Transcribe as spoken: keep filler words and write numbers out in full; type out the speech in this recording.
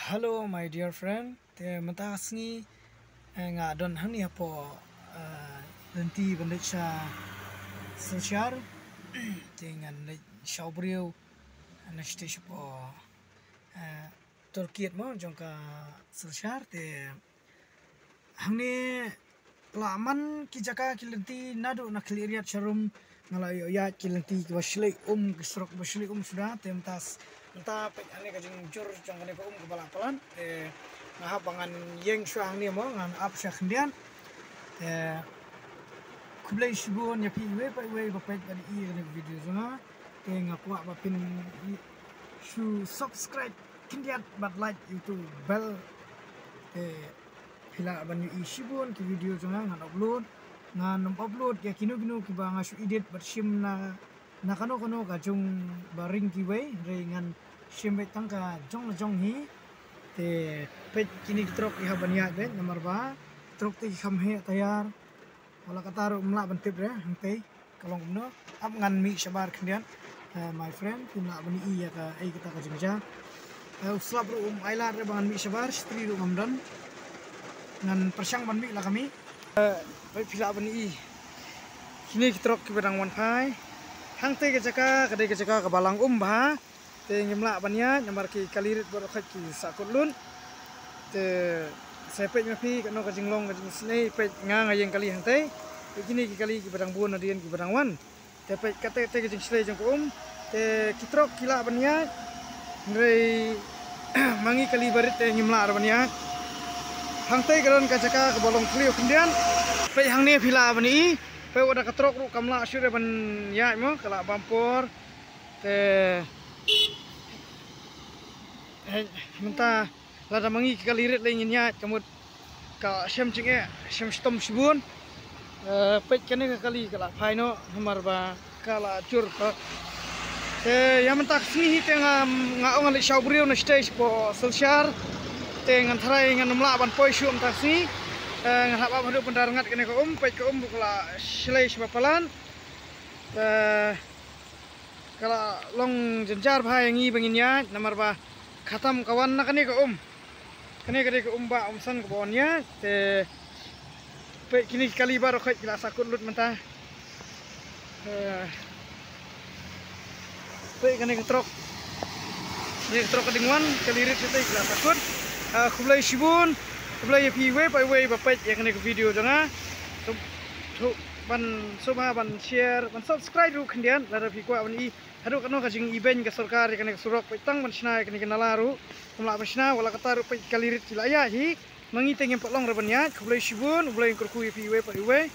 Hello my dear friend. Te mynta ka sngi, eh, nga don hangne hapoh, eh, lynti ban leit sha Silchar. Te ngan leit sha u briew na stage hapoh, eh, toll gate mo jong ka Silchar. Te hangne la man ki jaka ki lynti naduh na Khliehriat sharum, nga la ïoh ïaid ki lynti kiba shlei um, ki surok ba shlei um suda. Te mynta s-, mynta peit hangne ka jingjur jong kane ka um kaba la palat. Te nga hap ba ngan ïeng shuwa hangne mo, ngan ap sha khyndiat. Te khublei shibun ïa phi iwei pa iwei ba peit bad i kane ka video jong nga. Te nga kwah ba phin shu subscribe khyndiat bad like ïa utu u bell. Te phi lah ban ïohi shibun ki video jong nga ngan upload. Ngan ym upload ïa kino kino kiba nga shu edit bad shim na, na kano kano ka jong ba ring kiwei, hynrei ngan shim beit tang ka jong la jong hi. Te peit kine ki trok ki hap ban ïaid beit namar ba trok te ki kham heh tayar. Wala kata ruh ym lah ban tip re hangtei ka long kumno. Ap ngan mih shabar khyndiat. Eh, my friend, phin lah ban ïohi ïa kaei kata ka jingjia. Eh, u slap ruh um ailad re ba ngan mih shabar, shatri ruh ngam don. Ngan pyrshang ban mih la ka mih. Eh, peit phi lah ban ïohi. Kine ki trok kiba dang wan phai. Hangtei ka jaka ka dei ka jaka kaba lang um bha. Te ngim lah ban ïaid namar ki kali rit baroh khoit ki sahkut lut. Te sa peit ma phi kano ka jinglong ka jingisynei, peit nga nga ïeng kali hangtei. Peit kine ki kali kiba dang bun hadien kiba dang wan. Te peit kata te ka jingshlei jong ka um. Te ki trok ki lah ban ïaid. Hynrei ma ngi kali barit te ngim lah ban ïaid. Hangtei ka don ka jaka kaba long khlieh khyndiat. Peit hangne phi lah ban i. Peit wat da ka trok ruh kam lah shuh re ban ïaid mo, ka lah bam por. Te, eh, mynta lada ma ngi ki kali rit lei ngin ïaid ka mut ka shem jingeh, shem shitom shibun. Eh, peit kane ka kali ka la phai noh namar ba ka la jur ka. Te ïa mynta ka sngi hi te nga, nga ong ngan leit sha u briew na stage hapoh Silchar. Te ngan tharai ngan ym lah ban poi shuh mynta ka sngi. Eh, ngan hap ap haduh ban da rngat kane ka um, peit ka um ruh ka la shlei shibun palat. Te ka la long jynjar bha ïa ngi ba ngin ïaid namar ba khamtam ka wan na kane ka um. Kane ka dei ka um ba um san kaba wan ïaid. Te peit kine ki kali baroh khoit ki la sahkut lut mynta. Eh, peit kane ka trok. Kane ka trok ka dang wan, kali rit te ki la sahkut. Ah, khublei shibun. Khublei ïa phi iwei pa iwei ba peit ïa kane ka video jong nga. Sngewbha ban sngewbha ban share, ban subscribe ruh khyndiat lada phi kwah ban i haduh kano ka jingibeiñ ka sorkar ïa kane ka surok, peit tang ban shna ïa kane ka nala ruh. Ym lah ban shna, wat la katta ruh peit kali rit ki la ïaid hi. Ma ngi te ngim pat long re ban ïaid. Khublei shibun, U Blei un kyrkhu ïa phi iwei pa iwei.